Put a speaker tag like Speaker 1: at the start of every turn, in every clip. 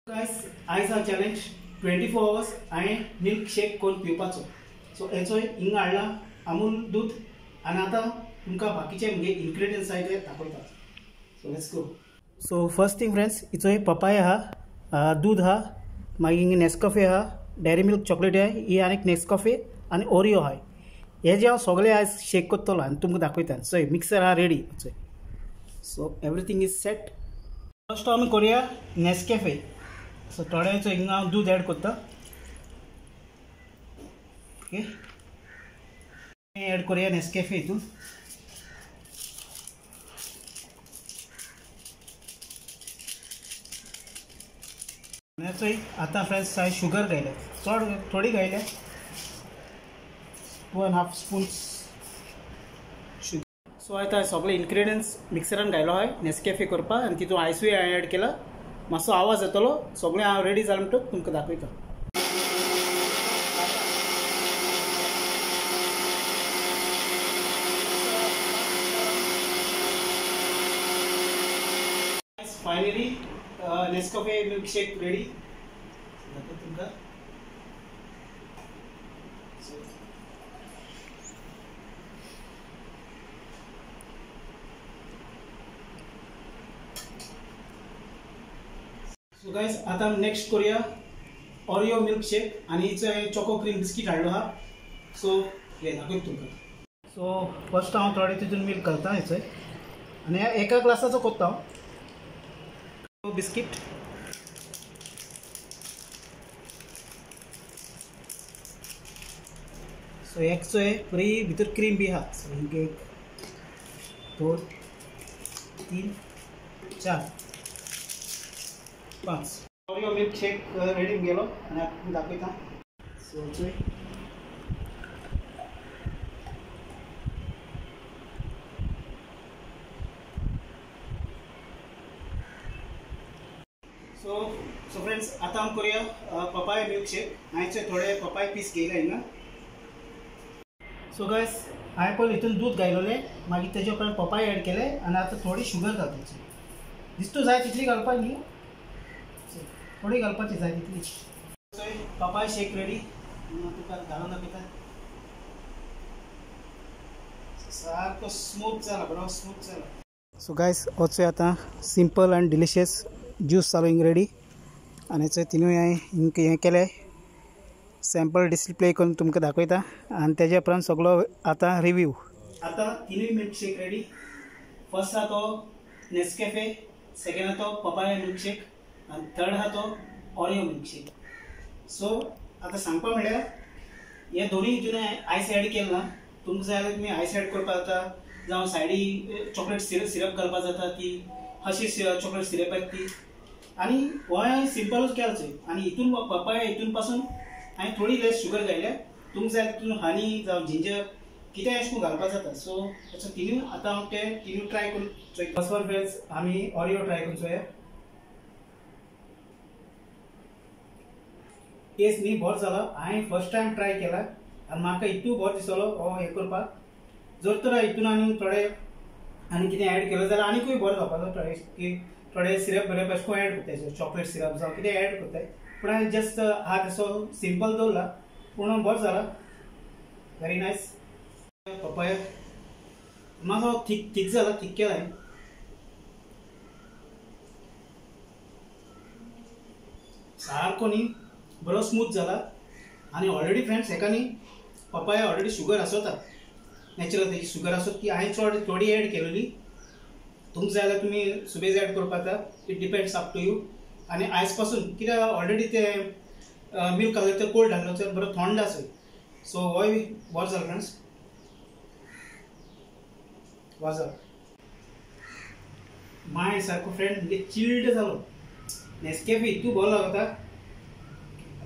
Speaker 1: Guys आयज हा challenge 24 hours हांवें मिल्क शेक करून पिवपाचो। सो हेचो हिंगा हाडला अमूल दूध आनी आतां तुमकां बाकीचे म्हणजे इन्ग्रेडियंट्स आहाय ते दाखयता। So let's go. So first thing friends, हिचो पपाया आहा, दूध आहा, मागीर नेस्कॉफे आहा, डेअरी मिल्क चॉकलेट आहा, ही आनी नेस्कॉफे आनी ओरियो आहा। हे जे हांव सगळे आयज शेक करतलो आनी तुमकां दाखयता। चोय मिक्सर आहा रेडी। चोय so everything is set. First आमी करुया नेस्कॅफे। सो थोडें हिंगा हांव दूध एड करता। ओके, एड करुया नेस्कॅफे हितून। चोय आतां फ्रेंड्स हांवें शुगर घायल्या, चड थोडी घायल्या, 2.5 स्पून्स शुगर। सो आतां सगळे इन्ग्रेडियंट्स मिक्सरान घायलो आहाय नेस्कॅफे करपाक आनी तितून आयसूय हांवें एड केला। मातसो आवाज येतलो, सगळें हांव रेडी जालें म्हणटकच तुमकां दाखयता। Finally Nescafe milk shake ready. तुमकां सो गायस आतां नेक्स्ट करुया ओरियो मिल्क शेक आनी हिचो चॉको क्रीम बिस्कीट हाडलो आहा। सो हे दाखयता तुमकां। सो फर्स्ट हांव थोडे तितून मिल्क घालता हेचो आनी एका ग्लासाचो करता हांव बिस्कीट। सो एक चोय बरी भितर क्रीम बी आहा। सो हिंगा 1 2 3 4 5 ओरियो मिल्क शेक रेडी गेलो आनी आतां दाखयता। सो चोय सो फ्रेंड्स आतां आमी करुया पपाय मिल्क शेक। हांवें थोडे पपाय पीस घेयले हिंगा। सो गायस हांवें पयलीं हितून दूध घायलोलें, मागीर तेजे उपरांत पपाय एड केले आनी आतां थोडी शुगर घालपाची। दिसतू जाय तितली घालपाक न्ही, थोडी घालपाची जाय तितली। पपाय शेक रेडी, तुका घालून दाखयता। सारको स्मूथ जाला, बरो स्मूथ जाला। सो गायस वचूया आतां सिंपल आनी डिलिशियस ज्यूस जालो हिंग रेडी। आनी चोय तिनूय हांवें हिंग हें केलें सॅम्पल डिस्प्ले करून तुमकां दाखयता आनी तेजे उपरांत सगळो आतां रिव्यू। आतां तिनूय मिल्क शेक रेडी। फर्स्ट आहा तो नेस्कॅफे, सेकंड आहा तो पपाया मिल्क शेक आनी थर्ड आहा तो ओरियो मिल्क शेक। सो आतां सांगपा म्हळ्यार हे दोनूय हितून आयस एड केलें ना। तुमकां जाय जाल्यार तुमी आयस एड करपाक जाता, जावं सायडी चॉकलेट सिरप घालपाक जाता, ती अशी चॉकलेट सिरप येता ती। आनी हो हांवें सिंपलूच केला चोय। आनी हितून पपाया हितून पासून हांवें थोडी लेस शुगर घायल्या। तुमकां जाय तितून हनी जावं जिंजर कितें अशें करून घालपाक जाता। सो हेचो तिनूय आतां हांव ते तिनूय ट्राय करून चोय। फर्स्ट वन फ्रेंड्स आमी ओरियो ट्राय करून चोया। टेस्ट न्ही बरो जाला। हांवें फर्स्ट टायम ट्राय केला आनी म्हाका इतू बरो दिसलो हो हें करपाक। जर तर हितून आनी थोडे आनी कितें एड केलो जाल्यार आनीकूय बरो जावपाचो। थोडे थोडे सिरप बिरप अशें करून एड करताय, चॉकलेट सिरप जावं कितें एड करताय, पूण हांवें जस्ट हात असो सिंपल दवरला, पूण बरो जाला। Very nice. Papaya मातसो थीक थीक जाला, थीक केला हांवें। सारको न्ही बरो स्मूथ जाला। आनी ऑलरेडी फ्रेंड्स हेका न्ही पपाया ऑलरेडी शुगर आसता, नॅचरल तेजी शुगर आसत ती हांवें चड थोडी एड केलेली। तुमकां जाय जाल्यार तुमी सुबेज एड करपाक जाता, it depends up to you. आनी आयस पासून कित्याक ऑलरेडी ते मिल्क घातलें ते कोल्ड घातलो तर बरो थंड आसय। सो होय बरो जाला फ्रेंड्स, बरो जाला। माय सारको फ्रेंड म्हणजे चिल्ड जालो। नेस्कॅफे इतू बरो लागता,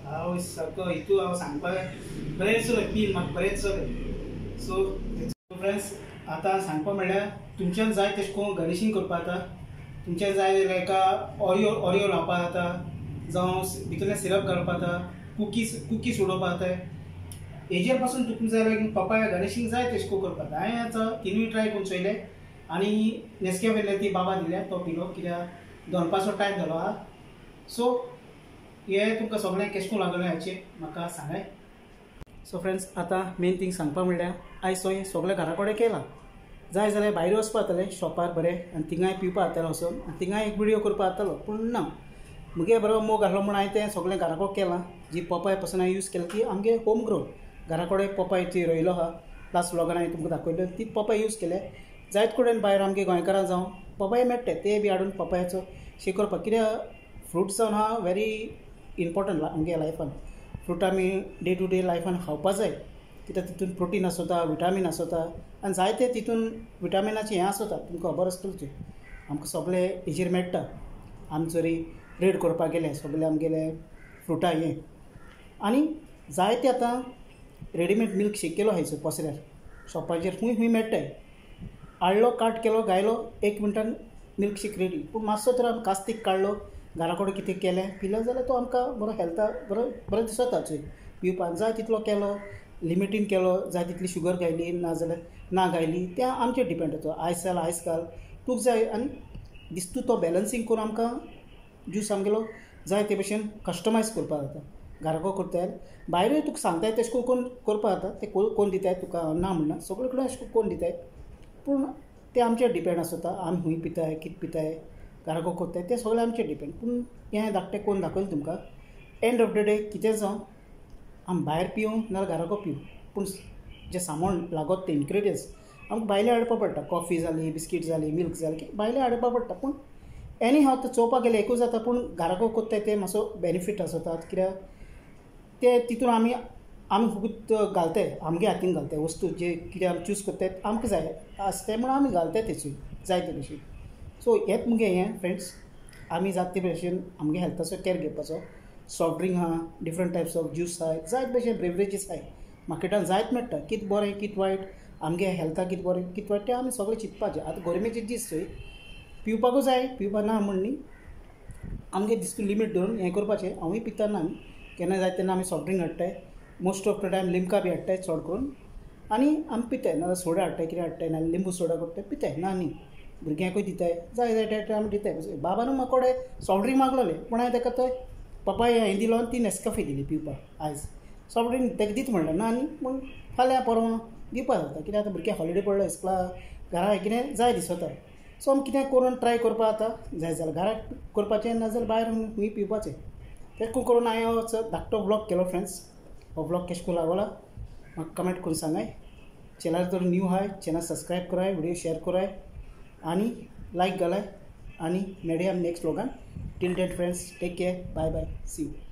Speaker 1: हांव सारको इतू हांव सांगपाक बरें दिसलें, पील म्हाका बरें दिसलें। सो फ्रेंड्स आतां सांगपा म्हळ्यार तुमच्यान जाय तशें करून गार्निशींग करपाक जाता। तुमच्यान जाय जाल्यार एका ओरियो ओरियो लावपाक जाता, जावं भितरल्यान सिरप घालपाक जाता, कुकीज उडोवपाक जाता। हेजेर पासून तुमकां जाय जाल्यार पपाया गार्निशींग जाय तशें करून करपाक जाता। हांवें आतां तिनूय ट्राय करून चोयलें आनी नेस्कॅफे ती बाबा दिल्या तो पिलो, कित्याक दनपारचो टायम जालो आहा। सो हे तुमकां सगळें केशकोन लागलें हाचें म्हाका सांगाय. सो फ्रेंड्स आतां मेन थींग सांगपा म्हणल्यार आयज हांवें सगळें घरा कडेन केलां. जाय जाल्यार भायर वचपा जातालें शॉपार बरें आनी थिंगाय पिवपा जातालें वचून आनी थिंगाय एक विडियो करपा जातालो, पूण ना मुगे बरो मोग आसलो म्हूण हांवें तें सगळें घरा कडेन केलां. जी पोपाय पसून हांवें यूज केला ती आमगे होम ग्रोन, घरा कडेन पोपाय ती रोयलो आहा, लास्ट व्लॉगान हांवें तुमकां दाखयल्यो ती पोपाय यूज केल्या. जायत कडेन भायर आमगे गोंयकारां जावं पोपाय मेळटा ते बी हाडून पोपायाचो शेक करपाक, कित्याक फ्रुट्स जावन आहा व्हेरी इम्पोर्टंट आमगे लायफान. फ्रूट आमी डे टू डे लायफान खावपा जाय, कित्याक तितून प्रोटीन आसता, विटामीन आसता आनी जायते तितून विटामिनाचें हें आसता, तुमकां खबर आसतलें तें. आमकां सगळें हेजेर मेळटा आमी जरी रेड करपाक गेले सगळें आमगेले फ्रुटां हें. आनी जायते आतां रेडीमेड मिल्क शेक केलो आहाय पसऱ्यार शॉपाचेर खूंय खूंय मेळटाय. हाडलो काट केलो गायलो एक मिनटान मिल्क शेक रेडी. पूण मातसो तर आमी कास्तीक काडलो घरा कडेन कितें केलें पिलो जाल्यार तो आमकां बरो हेल्थाक बरो बरो दिसता चोय पिवपाक. जाय तितलो केलो लिमिटीन केलो, जाय तितली शुगर घायली ना जाल्यार ना घायली तें आमचेर डिपेंड जाता. आयस जाल्यार आयस घाल तुका जाय आनी दिसता तो बॅलन्सींग करून आमकां ज्यूस आमगेलो जाय ते भशेन कस्टमायज करपाक जाता. घराको करताय भायरूय तुका सांगताय तशें करून करपाक जाता, ते कोण दिताय तुका ना म्हणना, सगळे कडेन अशें कोण दिताय, पूण तें आमचेर डिपेंड आसता आमी खूंय पिताय कितें पिताय घराको करताय तें सगळें आमचेर डिपेंड. पूण हें धाकटें कोण दाखयलें तुमकां एंड ऑफ the day कितें जावं आमी भायर पिवूं नाजाल्यार घराको पिवूं, पूण जें सामान लागत तें इनग्रेडियंट्स आमकां भायले हाडपा पडटा. कॉफी जाली, बिस्कीट जाली, मिल्क जाली, भायले हाडपा पडटा. पूण एनी हांव तें चोवपाक गेल्यार एकूच जाता, पूण घराको करताय तें मातसो बेनिफीट आसता, कित्याक ते तितून आमी आमी फकत घालताय आमगे हातीन घालताय वस्तू जे कितें आमी चूज करताय आमकां जाय आसता म्हणून आमी घालताय तेचूय जाय ते भशेन. सो हेंच मुगे हें फ्रेंड्स, आमी जाता ते भशेन आमगे हेल्थाचो कॅर घेवपाचो. सॉफ्ट ड्रिंक आहा, डिफरंट टायप्स ऑफ ज्यूस आहाय, जायत भशेन बेवरेजीस आहाय मार्केटान जायत मेळटा. कितें बरें कितें वायट आमगे हेल्थाक कितें बरें कितें वायट तें आमी सगळें चिंतपाचें. आतां गरमेचे दीस चोय पिवपाकूच जाय, पिवपाक ना म्हण न्ही, आमगे दिसता लिमीट धरून हें करपाचें. हांवूय पिता ना, केन्ना जाय तेन्ना आमी सॉफ्ट ड्रिंक हाडटाय, most of the time Limca बी हाडटाय चड करून आनी आमी पिताय, नाजाल्यार सोडा हाडटाय कितें हाडटाय, नाजाल्यार लिंबू सोडा करताय पिताय ना न्ही, भुरग्यांकूय दिताय जाय जाय त्या आमी दिताय. बाबान म्हाका कडेन सॉफ्ट ड्रिंक मागलोलें, पूण हांवें ताका तो पपाय हांवें दिलो आनी ती नेस्कॅफे दिली पिवपाक. आयज सॉफ्ट ड्रिंक ताका दीत म्हणलें ना न्ही, पूण फाल्यां परवां दिवपाक जाता, कित्याक आतां भुरग्यांक हॉलिडे पडलो इस्कोला घरा कितें जाय दिसता. सो आमी कितें करून ट्राय करपा जाता, जाय जाल्यार घरा करपाचें नाजाल्यार भायर खंय पिवपाचें. तें करून हांवें हो धाकटो व्लॉग केलो फ्रेंड्स. हो व्लॉग केशें करून लागला म्हाका कमेंट करून सांगाय. चॅनल जर न्यू आहाय चॅनल सबस्क्रायब कराय, व्हिडियो शेअर कराय आनी लायक घालाय आनी मेळया आमी next व्लॉगान. Till then friends, take care, bye bye, see you.